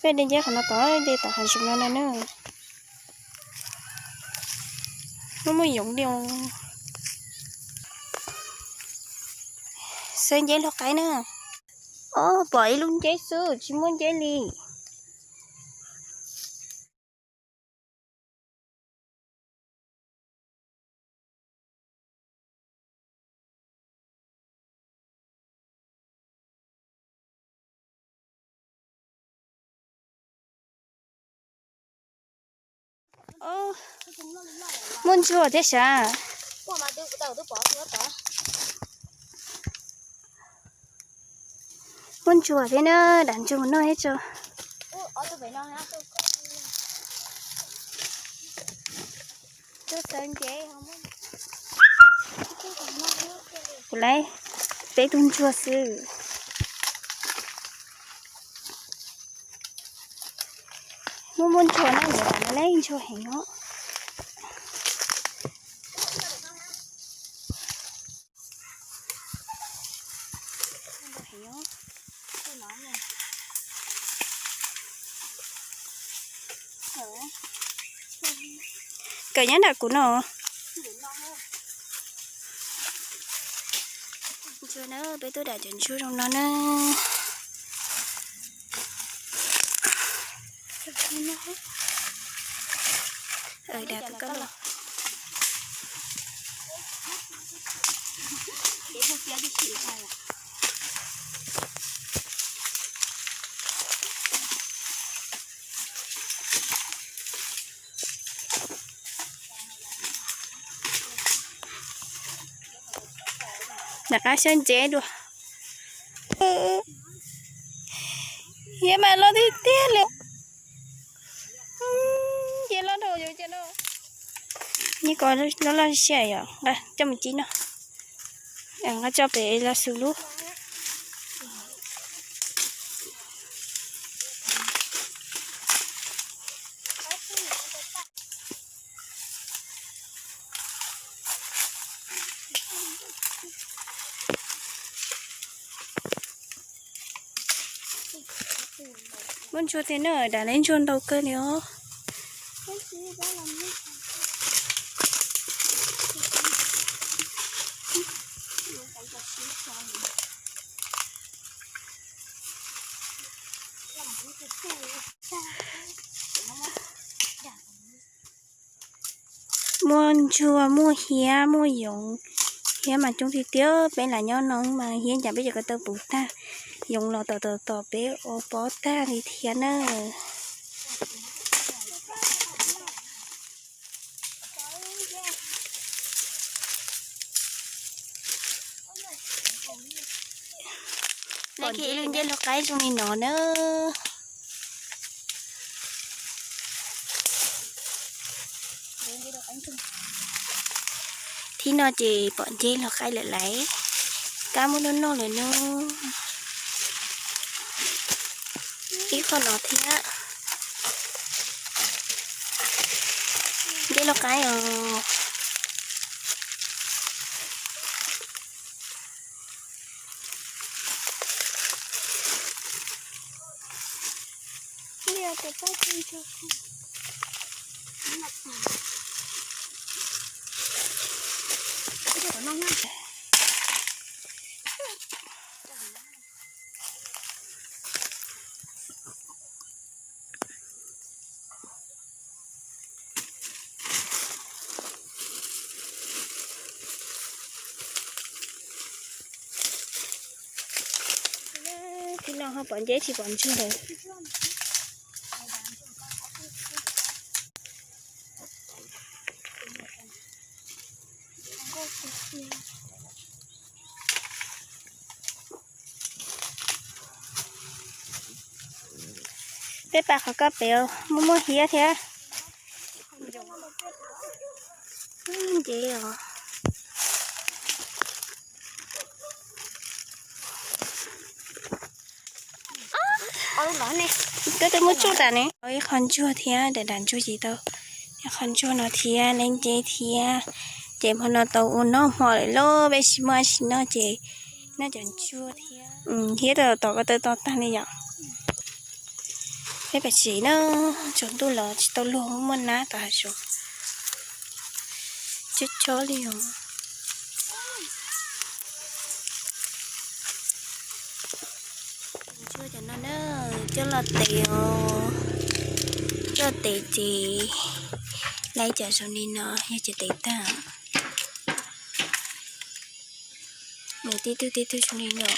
Peb de nceb qhov no tod, de tom hav zoov no no na. Muaj muaj yoov li os. Xawb nceb luag qaib na. Ob, pom ib lub nceb xwb tsis muaj nceb li. Muaj ntsuag thiab sav. Muaj ntsuag thiab na, dam ntsuag noj thiab tso. Kuv laiv peb tug ntsuag xwb. Muaj muaj ntsuag na, ntawm no laiv ntsuag heev os. Kawm nyob nram kuv no. Ntsuag na, peb tuaj dam cov ntsuag zoo no na. Dam koj los. Nram qab siab ntsev dua. Hiav mas loj tiag tiag li. Hiav loj dhau yus cov no. Nyiaj koj loj loj siab yom, nqa coj mus cib no. Nqa coj pem los xws lub. Muaj ntsuag thiab na, dam laiv ntsuag ntau kawg li os. Muaj ntsuag, muaj hiav, muaj yoov. Hiav mas coob tiag tiag, peb lam nyob no mas hiav cas peb cov ko taw puv tag, yoov los tom tom tom peb ua pob tag li thiab na. Pom nceb luag qaib zoo li no na. Thib no ces pom nceb luag qaib lawm lauj, kab muab noj noj lawm no. Ib qho no thiab. Nceb luag qaib os. Thib no ho pom nceb tsis pom ntsuag lawm. Peb pab qhov koj pem muaj muaj hiav thiab. Nceb os. Koj twb muab tsuj tas ne. Ib qho ntsuag thiab, dam dam ntsuag ces tau ib qho ntsuag no thiab, lawv nceb thiab. Ces hmo no tau ua noj hmo lawm lauj, peb tsis muaj dab tsi noj ces noj cov ntsuag thiab. Hiav tau tom ko taw to tag li yom. Peb pam tsev na, tsaus ntuj los tsis tau luag, muaj nab tom hav zoov, chob chob li os. Coj cov no na, coj los tev os, coj los tev ces laiv cov zoo li no, yog cov tev tag. Nws tib tug tib tug zoo li no.